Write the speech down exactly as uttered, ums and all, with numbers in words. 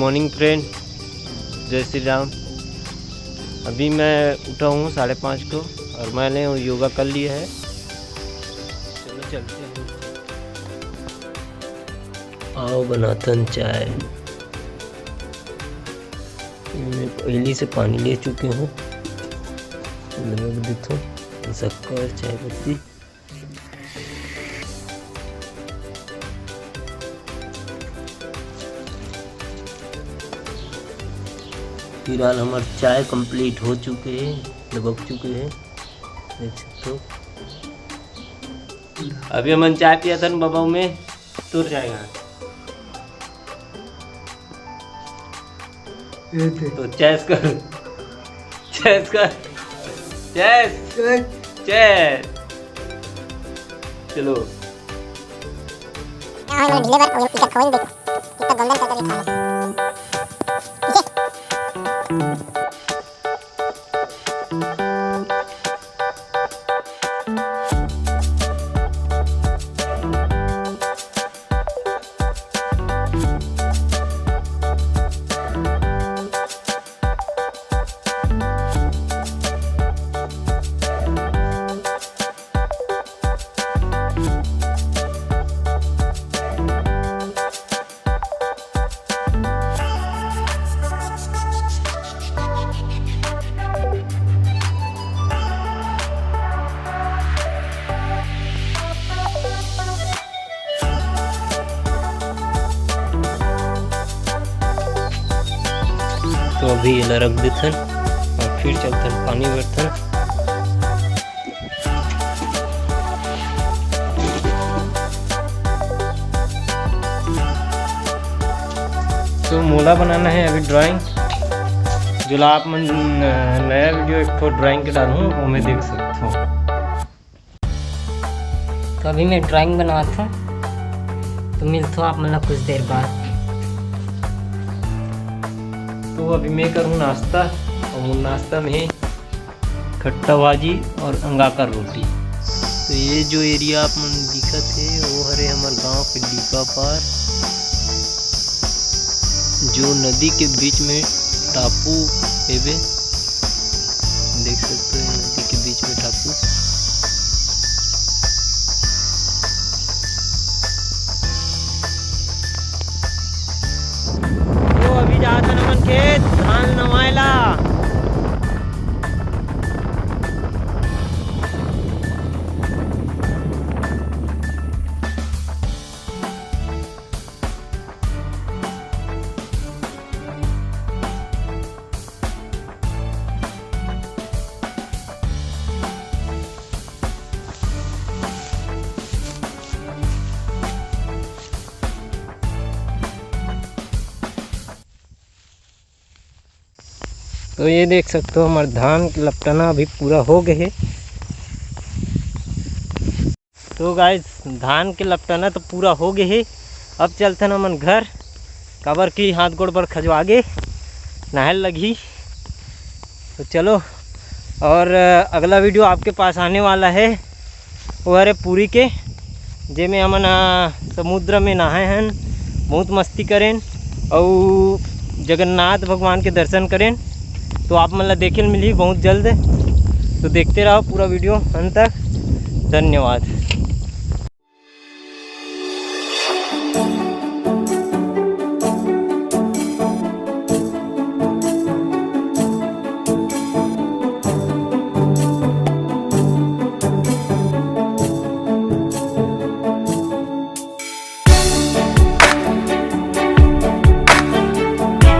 Morning friend, जय श्री राम। अभी मैं उठा हूँ साढ़े पाँच को और मैंने योगा कर लिया है। चलो चलते हैं। आओ बनातन चाय। मैं पहली से पानी ले चुके हूँ। रख देता हूँ शक्कर, चाय पत्ती। फिलहाल हमार चाय कंप्लीट हो चुके हे, लपक चुके हे, देख सकते हो। अभी हमन चाय पिया थन बबा में, तुर जाएगा। ये थे। तो चेस कर, चेस कर, चेस, चेस। चेस। चलो। हाँ, मैंने ढीले बार, वो पीछे खोल दे। कितना गंदा करके खा ले। तो अभी एला रख देथन और फिर चलथन पानी भरथन। तो मोला बनाना है अभी ड्राइंग, जो ला आप मन, अ, नया वीडियो एक ठो ड्राइंग के डालूँ, वो मैं देख सकता हूँ। तो अभी मैं ड्राइंग बनात हूँ, तो मिलथो आप मन ला कुछ देर बाद। तो अभी मैं करूँ नाश्ता, और नाश्ता में खट्टा भाजी और अंगाकर रोटी। तो ये जो एरिया आप मन दिखत हे, वो हरे हमर गांव के डीपा पार, जो नदी के बीच में टापू हेबे। देख सकते हो, नदी के बीच में टापू। तो अभी जात हन हमन खेत धान नवाए ला। तो ये देख सकते हो, हमारे धान के लपटना अभी पूरा हो गए हे। तो गाइस, धान के लपटना तो पूरा हो गए हे। अब चलथन हमन घर, काबर कि हाथ गोड़ बर खजवा गे, नहाए लगही। तो चलो, और अगला वीडियो आपके पास आने वाला है। वो हरे पुरी के, जेमे हमन, आ, समुद्र में नहाए हन, बहुत मस्ती करेन, अउ जगन्नाथ भगवान के दर्शन करेन। तो आप मन ला देखे ल मिलही बहुत जल्द। तो देखते रहो पूरा वीडियो अंत तक। धन्यवाद।